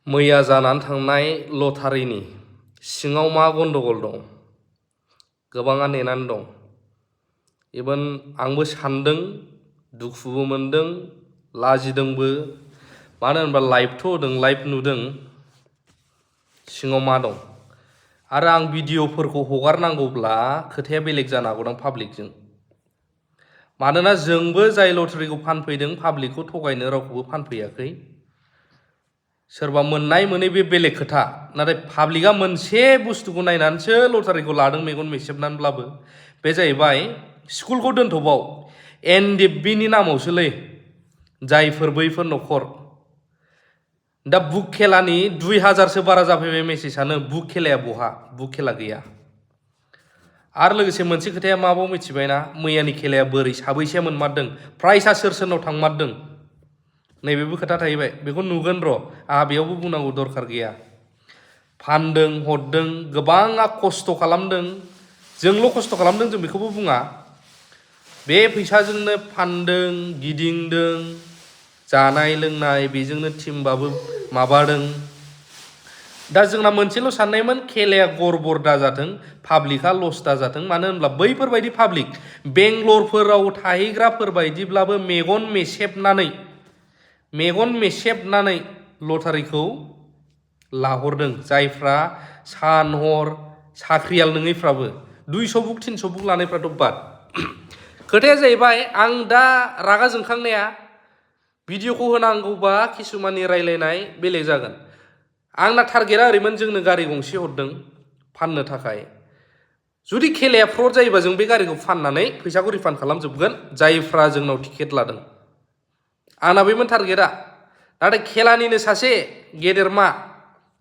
मैया जानानै थांनाय लटारिनि सिङाव मा गन्डगल दं गोबाङा नेनानै दं। इभेन आंबो सानदों, दुखुबो मोनदों, लाजिदोंबो। मानो होनबा लाइभथ' होदों, लाइभ नुदों सिङाव मा दं। आरो आं भिडिअफोरखौ हगारनांगौब्ला खोथाया बेलेग जानो हागौदां पाब्लिकजों। मानोना जोंबो जाय लटारिखौ फानफैदों पाब्लिकखौ थगायनो रावखौबो फानफैयाखै। सोरबा मोननाय मोनै बे बेलेग खोथा, नाथाय पाब्लिकआ मोनसे बुस्थुखौ नायनानैसो लटारिखौ लादों मेगन मेसेबनानैब्लाबो। बे जाहैबाय स्कुलखौ दोनथ'बाव एनडिएफबिनि नामावसोलै जायफोर बैफोर न'खर। दा बुक खेलानि 2000सो बारा जाफैबाय मेसेजआनो। बुक खेलाया बहा? बुक खेला गैया। आरो लोगोसे मोनसे खोथाया माबाव मिथिबायना, मैयानि खेलाया बोरै साबैसेया मोनमारदों, प्राइजआ सोर सोरनाव थांमारदों, नैबेबो खोथा थाहैबाय। बेखौ नुगोन र', आंहा बेयावबो बुंनांगौ दरखार गैया। फानदों, हरदों, गोबाङा खस्थ' खालामदों। जोंल' खस्थ' खालामदों जों बेखौबो बुङा। बे फैसाजोंनो फानदों, गिदिंदों, जानाय लोंनाय बेजोंनो टिमबाबो माबादों। दा जोंना मोनसेल' साननायमोन, खेलाया गरबर दाजाथों, पाब्लिकआ लस दाजाथों। मानो होनब्ला बैफोरबायदि पाब्लिक बेंगलरफोराव थाहैग्राफोर बायदिब्लाबो मेगन मेसेबनानै लटारिखौ लाहरदों। जायफ्रा सान हर साख्रियाल नङैफ्राबो 200 बुक 300 बुक लानायफ्राथ' बाद। खोथाया जाहैबाय, आं दा रागा जोंखांनाया भिडिअखौ होनांगौबा किसुमाननि रायलायनाय बेलेग जागोन। आंना टारगेटआ ओरैमोन, जोंनो गारि गंसे हरदों फाननो थाखाय। जुदि खेलाया फ्रड जायोबा जों बे गारिखौ फाननानै फैसाखौ रिफान्ड खालामजोबगोन जायफ्रा जोंनाव टिकेट लादों। आंना बेमोन टारगेटआ। नाथाय खेलानिनो सासे गेदेरमा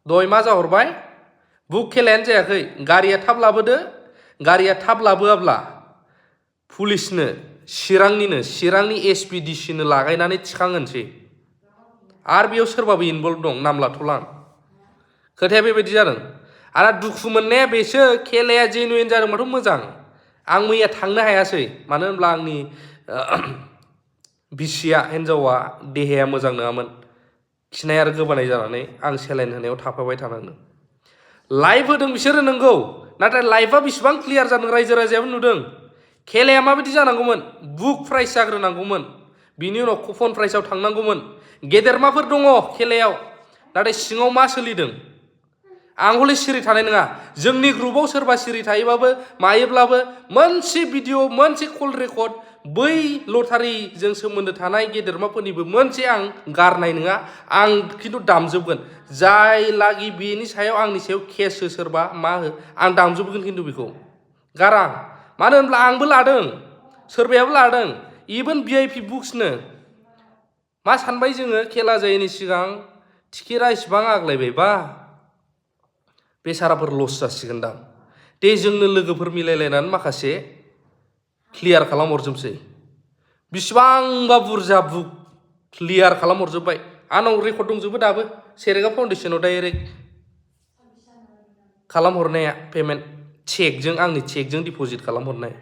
दहाय मा जाहरबाय, बुक खेलायानो जायाखै, गारिया थाब लाबोदो, गारिया थाब लाबोआब्ला पुलिसनो चिरांनि एसपिडिसिनो लागायनानै थिखांहोनोसै। आरो बेयाव सोरबाबो इनभल्भ दं, नाम लाथ'ला आं। खोथाया बेबायदि जादों। आरो दुखु मोननाया बेसो, खेलाया जेनुइन जादोंबाथ' मोजां। आं मैया थांनो हायासै, मानो होनब्ला आंनि बिसिया, हिन्जावा देहाया मोजां नङामोन। खिनाय आरो गोबानाय जानानै आं सेलाइन होनायाव थाफाबाय थानांदों। लाइभ होदों बिसोरो नंगौ, नाथाय लाइभआ बेसेबां क्लियार जादों रायजो राजायाबो नुदों। खेलाया माबायदि जानांगौमोन, बुक प्राइस जाग्रोनांगौमोन, बिनि उनाव कुपन प्राइसआव थांनांगौमोन। गेदेरमाफोर दङ खेलायाव, नाथाय सिङाव मा सोलिदों आं हले सिरि थानाय नङा। जोंनि ग्रुपाव सोरबा सिरि थायोबाबो मायोब्लाबो मोनसे भिडिअ, मोनसे कल रेकर्ड, बै लटारिजों सोमोन्दो थानाय गेदेरमाफोरनिबो मोनसे आं गारनाय नङा। आं खिन्थु दामजोबगोन। जाय लागि बेनि सायाव आंनि सायाव केस हो, सोरबा मा हो, आं दामजोबगोन खिन्थु बेखौ गारा। मानो होनब्ला आंबो लादों, सोरबायाबो लादों। इभेन VIP बुक्सनो मा सानबाय जोङो, खेला जायैनि सिगां टिकेटआ इसिबां आग्लायबायबा बेसाराफोर लस जासिगोनदां। दे जोंनो लोगोफोर मिलायलायनानै माखासे क्लियार खालामहरजोबसै। बिसिबांबा बुरजा बुक क्लियार खालामहरजोब्बाय। आंनाव रेकर्ड दंजोबो दाबो, सेरेगा फाउन्डेसनाव डाइरेक्ट खालामहरनाया पेमेन्ट, चेकजों, आंनि चेकजों डिपजिट खालामहरनाय।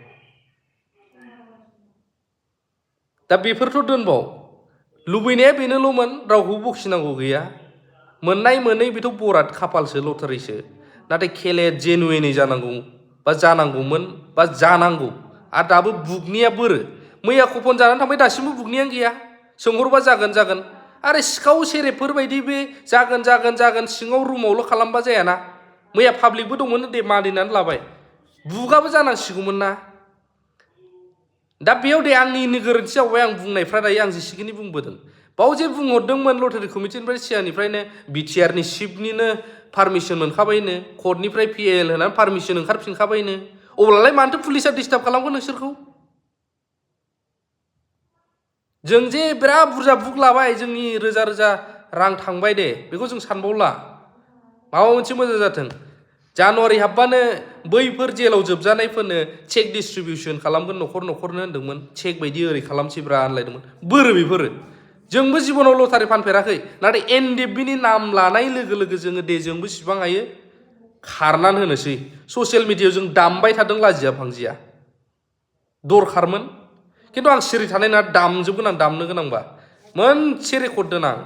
दा बेफोरथ' दोनबाव, लुबैनाया बेनोल'मोन, रावखौबो बखिनांगौ गैया। मोननाय मोनै बेथ' बराद खाफालसो, लटारिसो। नाथाय खेलाया जेनुइनै जानांगौ बा जानांगौमोन बा जानांगौ। आरो दाबो बुकनिया बोरो, मैया कुपन जानानै थांबाय, दासिमबो बुकनियानो गैया। सोंहरबा जागोन। आरो सिखाव सेरेबफोर बायदि बे जागोन सिङाव रुमावल' खालामबा जायाना। मैया पाब्लिकबो दंमोन, दे मानिनानै लाबाय, बुकआबो जानांसिगौमोन ना। दा बेयाव दे आंनिनो गोरोन्थि जाबाय, आं बुंनायफ्रा दायो आं जेसेखिनि बुंबोदों। बाव जे बुंहरदोंमोन लटारि कमिटिनिफ्राय सिगांनिफ्रायनो, बिटिआरनि चिफनिनो पारमिसन मोनखाबायनो, कर्टनिफ्राय PAL होनानै पारमिसन ओंखारफिनखाबायनो, अब्लालाय मानोथो पुलिसा डिस्टार्ब खालामगोन नोंसोरखौ? जों जे बिराद बुरजा बुक लाबाय, जोंनि रोजा रोजा रां थांबाय दे, बेखौ जों सानबावला। माबा मोनसे मोजां जाथों। जानुवारि हाबबानो बैफोर जेलाव जोबजानायफोरनो चेक डिस्ट्रिबिउसन खालामगोन न'खरनो होनदोंमोन। चेक बायदि ओरै खालामसैब्रा होनलायदोंमोन। बोरो बेफोरो? जोंबो जिबनाव लटारि फानफेराखै, नाथाय एनडिएफबिनि नाम लानाय लोगो लोगो जोङो दे जोंबो सिबां हायो खारनानै होनोसै। ससियेल मिडियायाव जों दामबाय थादों लाजिया फांजिया, दरखारमोन। खिन्थु आं सिरि थानाय नङा, दामजोबगोन आं दामनो गोनांबा। मोनसे रेकर्ड दोन आं।